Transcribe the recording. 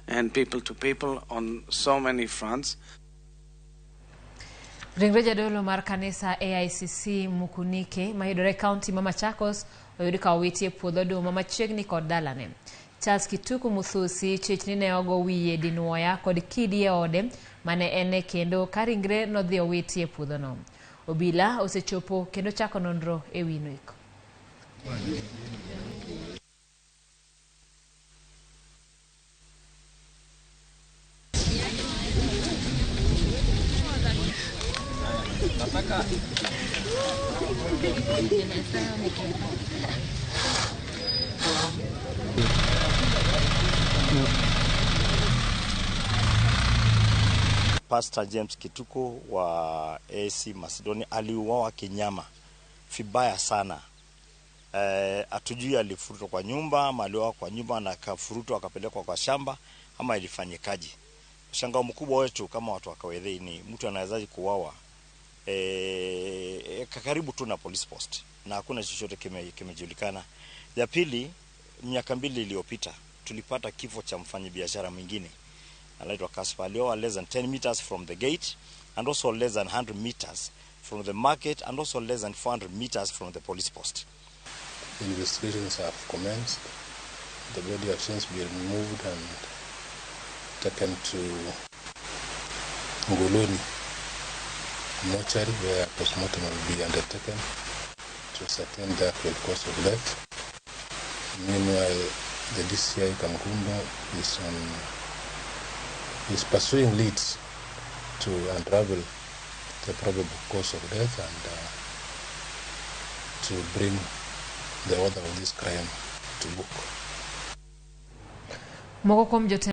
and people to people on so many fronts. Ringre jadolo mar kanisa AICC Mukunike mayudore kaunti ma Machakos oyud ka owiti e puodho oduma machiegni kod dalane. Charles Kituku Muthusi chich ni ne ogo wiye dinuoya kod kidi e ode mane ene kendo ka ringre nodhi owiti e puodhono. Obila osechopo kendo chako nonro e wi nek. Pastor James Kituku wa AC Macedonia aliuawa kinyama vibaya sana. Hatujui alifurutwa kwa nyumba ama aliuawa kwa nyumba na akafurutwa akapelekwa kwa shamba ama ilifanyikaje. Mshangao mkubwa wetu kama watu wa Kawethei ni mtu anawezaje kuuawa karibu tu na police post na hakuna chochote kimejulikana. Ya pili, miaka 2 iliyopita tulipata kifo cha mfanyabiashara mwingine anaitwa Kaspa. Alioa less than 10 meters from the gate and also less than 100 meters from the market and also less than 400 meters from the police post. Investigations have commenced. The body has since been removed and taken to Ngoloni mortuary, where postmortem will be undertaken to ascertain the actual cause of death. Meanwhile, the DCI Kangundo is pursuing leads to unravel the probable cause of death and to bring the author of this crime to book. Moko kuom jotend